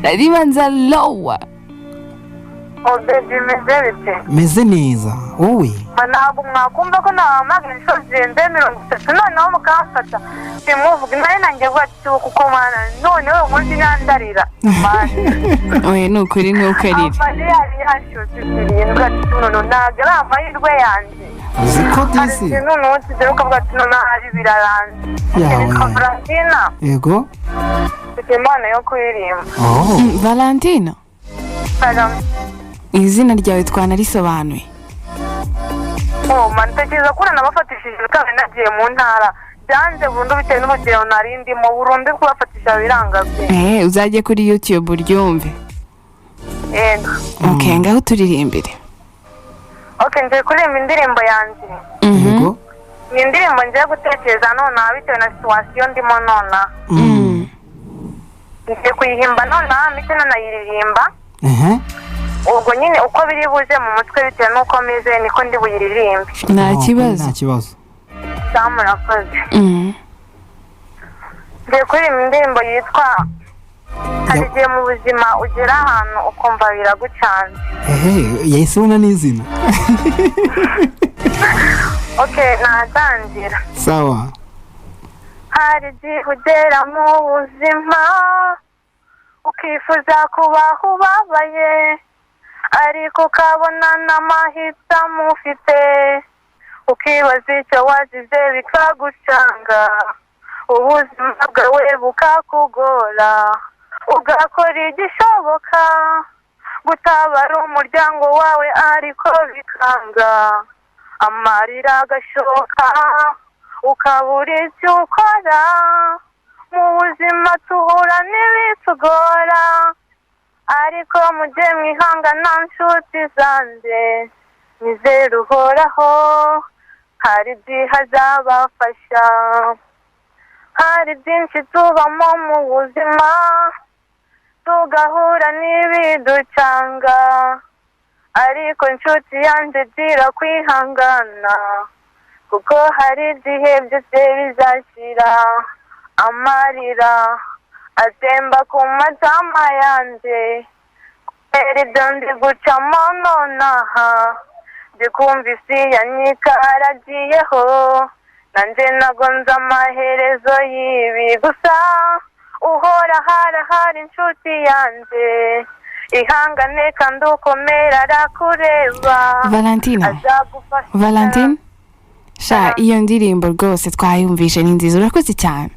Ribanza lowa. Oh baby, meze bite? Meze neza, wowe? Ntabwo mwakumva ko nabahamagara inshuro zirenze 30, noneho mukamfata simuvuge nawe nanjye vuga ati kuko mana noneho uyu munsi nyandarira mana. Oya, ni ukuri ntukarire. Amarira yari yashotse 7 ati noneho ntabwo ari amahirwe yanjye. Uzi ko Hari disi ikintu noneho kigera ukavuga ati noneho hari biraranze. Yawe. Nitwa Valentina. Yego. Mfite impano yo kuririmba. Oh. Valentina. Salam. Izina ryawe twanarisobanuye. Oh man, ntekereza ko nanabafatishije bikaba nagiye mu ntara byanze burundu bitewe n'urugero nari ndimo, burundu kubafatisha biranga pe. Uzajye kuri YouTube uryumve. Yego. Okay, ngaho turirimbire. Okay, ngiye kuririmba indirimbo yanjye. Yego. Ni indirimbo ngiye gutekereza nonaha bitewe na situation ndimo nonaha. Ngiye kuyihimba nonaha mpite nanayiririmba. Ubwo nyine uko biri buze mu mutwe bitewe n'uko meze niko ndi buyiririmbe. Nta Oh, kibazo. Nta kibazo. Sawa, murakoze. Ngiye kuririmba indirimbo yitwa "Hari igihe mu buzima ugera ahantu ukumva biragucanze". Ehe, yahise ubona n'izina. Okay, natangira. Sawa. Hari igihe ugera mu buzima ukifuza kubaho ubabaye, ariko ukabona n'amahitamo ufite, ukibaza icyo wazize bikagucanga, ubuzima bwawe bukakugora, ugakora igishoboka gutabara umuryango wawe ariko bikanga, amarira agashoka, ukabura icyo ukora. Mu buzima tuhura n'ibitugora, ariko mujye mwihangana nshuti zanjye, nizere Uhoraho hari igihe azabafasha. Hari byinshi tubamo mu buzima tugahura n'ibiducanga, ariko nshuti yanjye gira kwihangana kuko hari igihe byose bizashira. Amarira atemba ku matama yanjye kubera ibyo ndi gucamo nonaha, ndi kumva isi yanyikaragiyeho, nanjye nagonze amaherezo y'ibi. Gusa uhora harahari inshuti yanjye, ihangane kandi ukomere, arakureba. Valentina. Azagufasha. Valentine sha, iyo ndirimbo rwose twayumvishe, ni nziza, urakoze cyane.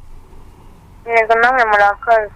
Yego, namwe murakoze.